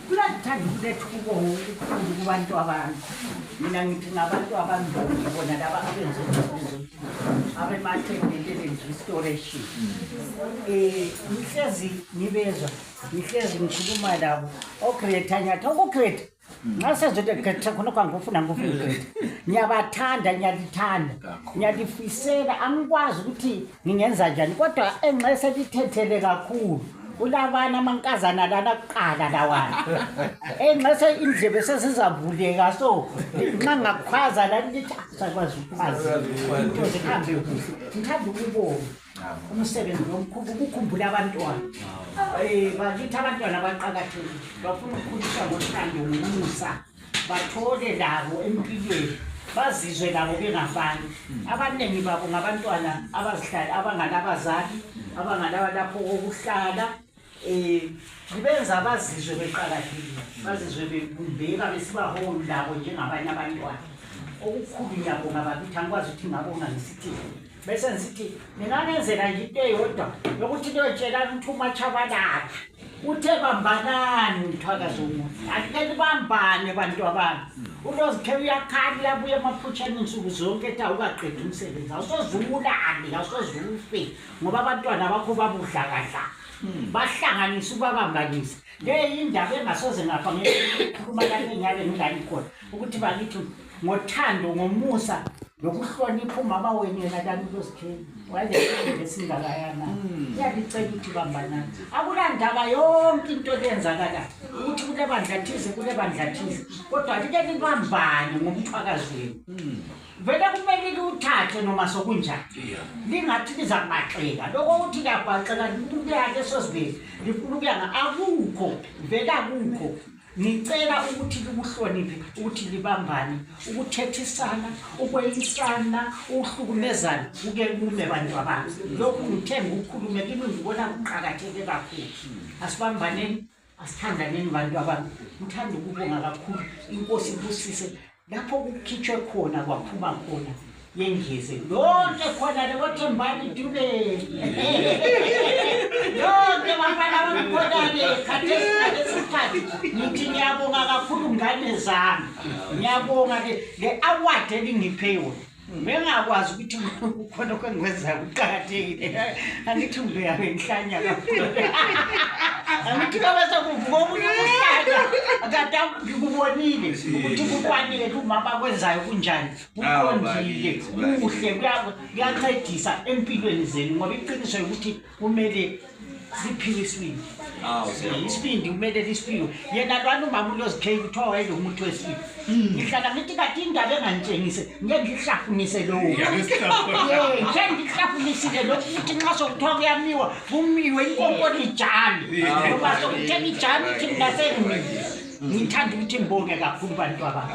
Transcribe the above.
Kulathanda ukuletha ukubonga okukhulu kubantu abantu. Mina ngithi ngabantu abambili bona laba abenze izinto abemathembelele restoration. Ngihlezi ngibezwa, ngihlezi ngikhuluma labo. Okreta nyathi okukreta. Ngase zote kreta khona kwangifuna ngufuna. Ngiyabathanda, ngiyalithanda. Ngiyalifisela angikwazi ukuthi ngingenza njani kodwa enxese lithethele kakhulu. Ulabana amankazana lana kuqala lawana enxese indlebe sesizavuleka so nxa ngakhwaza la lithi sakwazi ukwazi into zihambe kuhle ngithanda ukubonga umsebenzi omkhulu ukukhumbula abantwana bakithi abantwana baqakathekile bafuna ukukhuliswa ngothando ngomusa bathole labo empilweni bazizwe labo bengafani abaningi babo ngabantwana abazihlala abanganabazali abanganalapho okuhlala libenza bazizwe beqalathekile bazizwe bebumbeka besibaholo labo njengabanye abantwana okukhulu ngiyabonga bakithi angikwazi ukuthi ngabonga ngisithi bese ngisithi ningangenzela nje into eyodwa yokuthi liyotshela ukuthi umatshabalala uthe bambanani umthwakazi womuntu akukeli bambane bantu abantu ulozikhe uyakhala uyabuya emaphutsheni insuku zonke ethi awukaqedi umsebenzi awusozulali awusozufe ngoba abantwana bakho babudlakadla bahlanganisa ubabambanisa leyi indaba engasoze ngapha ngekhuluma lami engiyabe ngingani khona ukuthi bakithi ngothando ngomusa nokuhlonipha umama wenu yena lani uLosikheli wayesingakayana iyalicela ukuthi bambanani akulandaba yonke into lenzakala ukuthi kule bandla thize kodwa like libambane ngomthwakazi wenu vele kumele liwuthathe noma sokunjani lingathi liza kubaxeka lokho ukuthi liyabhaxeka liyake sozibili lifuna ukuyanga akukho vele akukho ngicela ukuthi likuhloniphe ukuthi libambane ukuthethisana ukwelisana uhlukumezana kuke kume bantu abantu lokhu ngithemba ukukhulume kimi ngibona kuqhakatheke kakhulu asibambaneni asithandaneni bantu abantu ngithanda ukubonga kakhulu inkosi ibusise lapho kukhitshwe khona kwaphuma khona yengeze lonke khona lekothembani dube lonke bafana bakhona khathesi ngithi ngiyabonga kakhulu ngane zami ngiyabonga le award elingiphe yona bengakwazi ukuthi khona okwengiwenzayo kuqakathekile angithi ngiyabe ngihlanya kakhulu angithi kabasa kuvuka omunye ukuhlanya akade ngikubonile ukuthi kukwanile umama kwenzayo kunjani kuqondile kuhle kuyancedisa empilweni zenu ngoba iqiniso ukuthi kumele siphile isibindi isibindi kumele lisiphiwe yena lwana umama uLosikheli kuthiwa wayelomuntu wesibili ngihlala ngithi kathi indaba engangitshengise ngeke ngihlafunise lowo ngeke ngihlafunisile lokhu ukuthi nxa sokuthiwa kuyamiwa kumiwe inkonkolo ijali ngoba sokuthenga ijali ukuthi mina ngithanda ukuthi ngibonge kakhulu bantu abantu